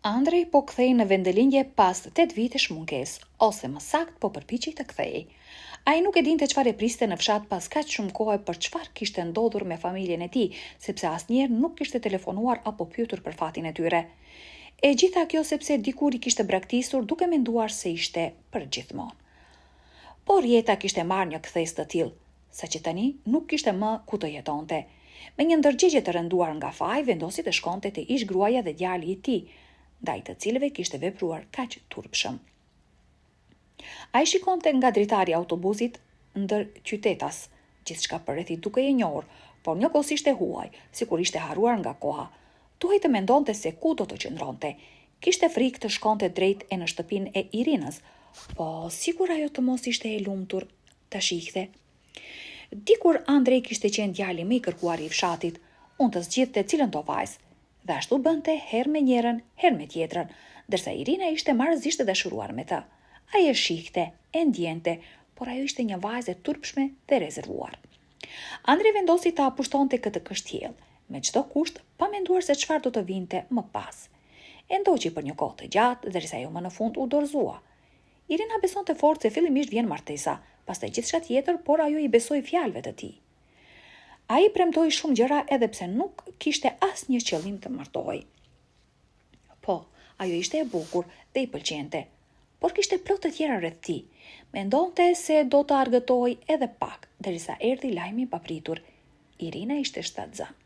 Andrej po kthehej në vendlindje pas tetë vitesh mungesë, ose më saktë po përpiqej të kthehej. Ai nuk e dinte çfarë e priste në fshat pas kaq shumë kohe për çfarë kishte ndodhur me familjen e tij, sepse asnjëherë nuk kishte telefonuar apo pyetur për fatin e tyre. E gjitha kjo sepse dikur i kishte braktisur duke menduar se ishte përgjithmonë. Por jeta kishte marrë një kthesë të tillë, saqë tani nuk kishte më ku të jetonte. Me një ndërgjegje të rënduar nga faji vendosi të shkonte te ish-gruaja dhe djali i tij, ndaj të cilëve kishte vepruar kaq turpshëm. Ai shikonte nga dritarja e autobusit ndërqytetas, gjithçka përreth i dukej e njohur, por njëkohësisht e huaj, sikur ishte harruar nga koha. Duhej të mendonte se ku do të qëndronte. Kishte frikë të shkonte drejt e në shtëpinë e Irinës, po sikur ajo të mos ishte e lumtur ta shihte. Dikur Andrej kishte qenë djali më i kërkuar i fshatit, mund të zgjidhte cilëndo vajzë. Dhe ashtu bënte herë me njërën, herë me tjetrën, ndërsa Irina ishte marrëzisht e dashuruar me të. Ai e shihte, e ndjente, por ajo ishte një vajzë e turpshme dhe e rezervuar. Andrej vendosi ta pushtonte këtë kështjellë, me çdo kusht, pa menduar se çfarë do të vinte më pas. E ndoqi për një kohë të gjatë, derisa ajo më në fund u dorëzua. Irina besonte fort se fillimisht vjen martesa, pastaj gjithçka tjetër, por ajo i besoi fjalëve të tij. Ai premtoi shumë gjëra edhe pse nuk kishte asnjë qëllim të martohej. Po, ajo ishte e bukur dhe i pëlqente, por kishte plot të tjera rreth tij. Mendonte se do të argëtohej edhe pak, derisa erdhi lajmi i papritur. Irina ishte shtatzënë.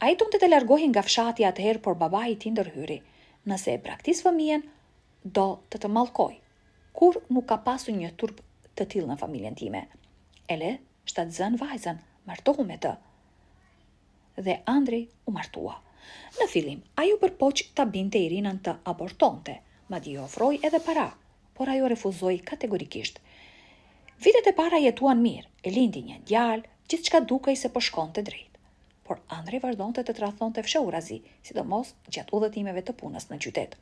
Ai donte të largohej nga fshati atëherë, por babai i tij ndërhyri. Nëse e braktis fëmijën, do të të mallkoj. Kurrë nuk ka pasur një turp të tillë në familjen time. E le shtatzënë vajzën, martohu me të. Dhe Andrej u martua. Në fillim, ai u përpoq ta bindte Irinën të abortonte, madje i ofroi edhe para, por ajo refuzoi kategorikisht. Vitet e para jetuan mirë, e lindi një djalë, gjithçka dukej se po shkonte drejt. Por Andrej vazhdonte të tradhtonte fshehurazi, sidomos gjatë udhëtimeve të punës në qytet.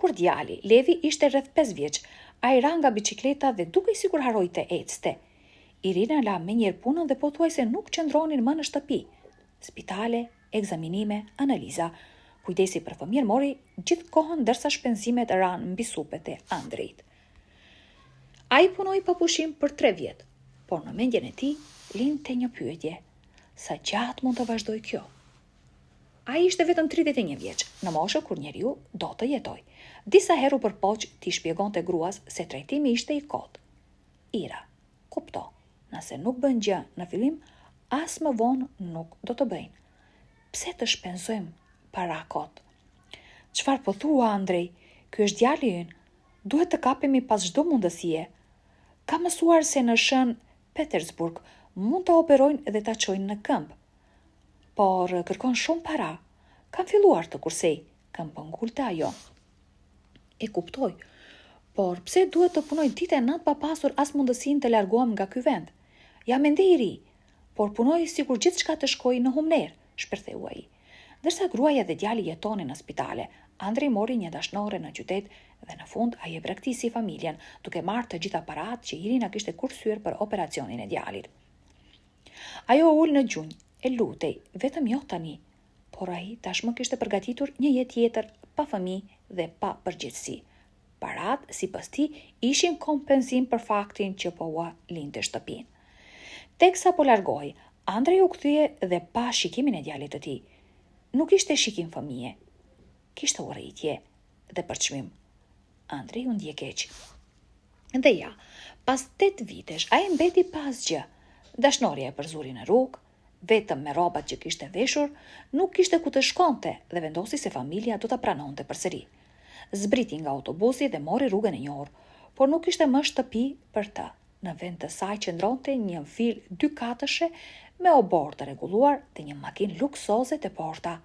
Kur djali, Levi ishte rreth 5 vjeç, ai ra nga biçikleta dhe dukej sikur harroi të ecte. Irina la menjëherë punën dhe pothuajse nuk qëndronin më në shtëpi. Spitale, ekzaminime, analiza. Kujdesi për fëmijën mori gjithë kohën ndërsa shpenzimet ranë mbi supet e Andrejt. Ai punoi pa pushim për 3 vjet, por në mendjen e tij lindte një pyetje. Sa gjatë mund të vazhdojë kjo? Ai ishte vetëm 31 vjeç, në moshën kur njeriu do të jetojë. Disa herë u përpoq t'i shpjegonte gruas se trajtimi ishte i kotë. Ira, kupto, nëse nuk bën gjë në fillim, as më vonë nuk do të bëjnë. Pse të shpenzojmë para kot? Çfarë po thua, Andrej? Ky është djali ynë. Duhet të kapemi pas çdo mundësie. Kam mësuar se në Shën Petersburg mund ta operojnë dhe ta çojnë në këmbë. Por kërkon shumë para. Kam filluar të kursej, këmbëngulte ajo. E kuptoj. Por pse duhet të punoj ditë e natë pa pasur as mundësinë të largohem nga ky vend? Jam ende i ri, por punoj sikur gjithçka të shkojë në humnerë, shpërtheu ai. Ndërsa gruaja dhe djali jetonin në spitale, Andrej mori një dashnore në qytet dhe në fund ai e braktisi familjen, duke marrë të gjitha paratë që Irina kishte kursyer për operacionin e djalit. Ajo u ul në gjunjë, e lutej, vetëm jo tani. Por ai tashmë kishte përgatitur një jetë tjetër pa fëmijë dhe pa përgjegjësi. Paratë, sipas tij, ishin kompensim për faktin që po ua linte shtëpinë. Teksa po largohej, Andrej u kthye dhe pa shikimin e djalit të tij. Nuk ishte shikim fëmije. Kishte urrejtje dhe përçmim. Andrej u ndje keq. Dhe ja, pas 8 vitesh, ai mbeti pa asgjë. Dashnorja e përzuri në rrugë, vetëm me rrobat që kishte veshur, nuk kishte ku të shkonte dhe vendosi se familja do ta pranonte përsëri. Zbriti nga autobusi dhe mori rrugën e njohur, por nuk ishte më shtëpi për të. Në vend të saj qëndronte një vilë dykatëshe me oborr të rregulluar dhe një makinë luksoze te porta.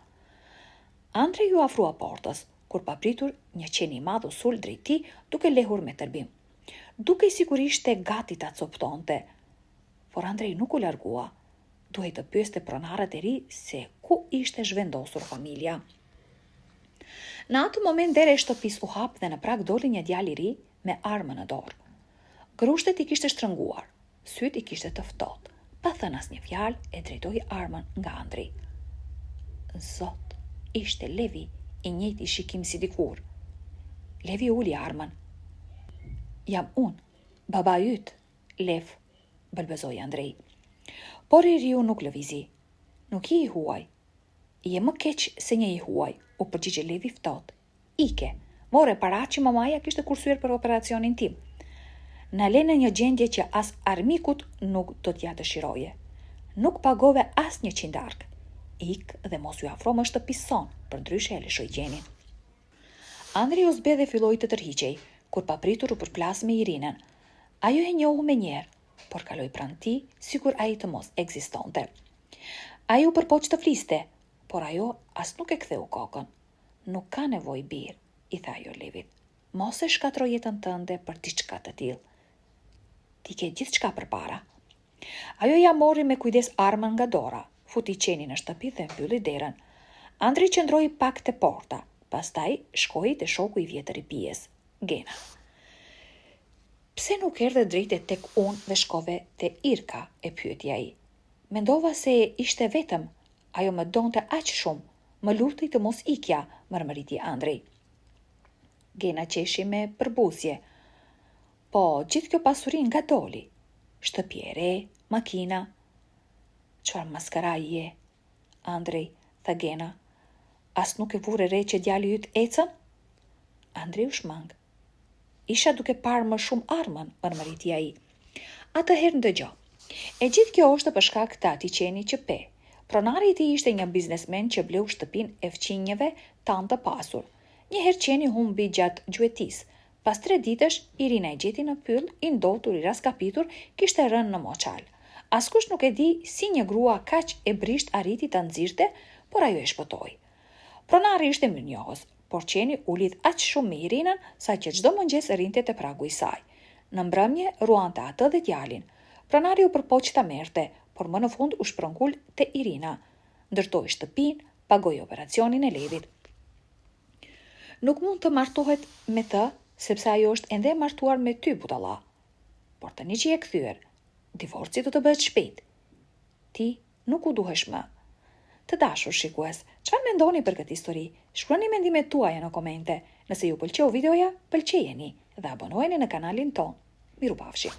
Andrej iu afrua portës, kur papritur një qen i madh u sul drejt tij duke lehur me tërbim. Dukej sikur ishte gati ta copëtonte. Por Andrej nuk u largua. Duhej të pyeste pronarët e ri se ku ishte zhvendosur familja. Në atë moment dera e shtëpisë u hap dhe në prag doli një djalë i ri me armë në dorë. Grushtet i kishte shtrënguar, sytë i kishte të ftohtë. Pa thënë asnjë fjalë, e drejtoi armën nga Andrej. Zot, ishte Levi, I njëjti shikim si dikur. Levi uli armën. Jam unë, babai yt, Lev, belbëzoi Andrei. Por i riu nuk lëvizi. Nuk je i huaj. Je më keq se një i huaj, u përgjigj Levi ftohtë. Ike, more paratë që mamaja kishte kursyer për operacionin tim. Na le në një gjendje që as armikut nuk do t'ia dëshiroje. Nuk pagove as një qindarkë. Ik dhe mos iu afro më shtëpisë sonë, përndryshe e lëshoj qenin. Andrei u zbeh dhe filloi të tërhiqej, kur papritur u përplas me Irinën. Ajo e njohu menjëherë, por kaloi pranë tij, sikur ai të mos ekzistonte. Ai u përpoq të fliste, por ajo as nuk e ktheu kokën. Nuk ka nevojë bir, i tha ajo Levit. Mos e shkatërro jetën tënde për diçka të tillë. Ti ke gjithçka përpara. Ajo ia mori me kujdes armën nga dora, futi qenin në shtëpi dhe mbylli derën. Andrei qëndroi pak te porta, pastaj shkoi te shoku i vjetër i pijes, Gena. Pse nuk erdhe drejt e tek unë dhe shkove te Irka, e pyeti ai. Mendova se ishte vetëm, ajo më donte aq shumë, më lutej të mos ikja, mërmëriti Andrei. Gena qeshi me përbuzje. Po, gjithë kjo pasuri nga doli? Shtëpi e re, makina. Çfarë maskarai je, Andrei, tha Gena. As nuk e vure re që djali yt ecën? Andrei u shmang. Isha duke parë më shumë armën, mërmëriti ai. Atëherë ndëgjo. E gjithë kjo është për shkak të atij qeni që pe. Pronari i tij ishte një biznesmen që bleu shtëpinë e fqinjëve tanë të pasur. Një herë qeni humbi gjatë gjuetisë. Pas tre ditësh, Irina e gjeti në pyll, i ndotur, i rraskapitur, kishte rënë në moçal. Askush nuk e di si një grua kaq e brishtë arriti ta nxirrte, por ajo e shpëtoi. Pronari ishte mirënjohës, por qeni u lidh aq shumë me Irinën, saqë çdo mëngjes rrinte te pragu i saj. Në mbrëmje, ruante atë dhe djalin. Pronari u përpoq ta merrte, por më në fund u shpërngul te Irina. Ndërtoi shtëpinë, pagoi operacionin e Levit. Nuk mund të martohet me të, sepse ajo është ende e martuar me ty, budalla. Por tani që je kthyer, divorci do të bëhet shpejt. Ti nuk u duhesh më. Të dashur shikues, çfarë mendoni për këtë histori? Shkruani mendimet tuaja në komente. Nëse ju pëlqeu videoja, pëlqejeni dhe abonoheni në kanalin tonë. Mirupafshim!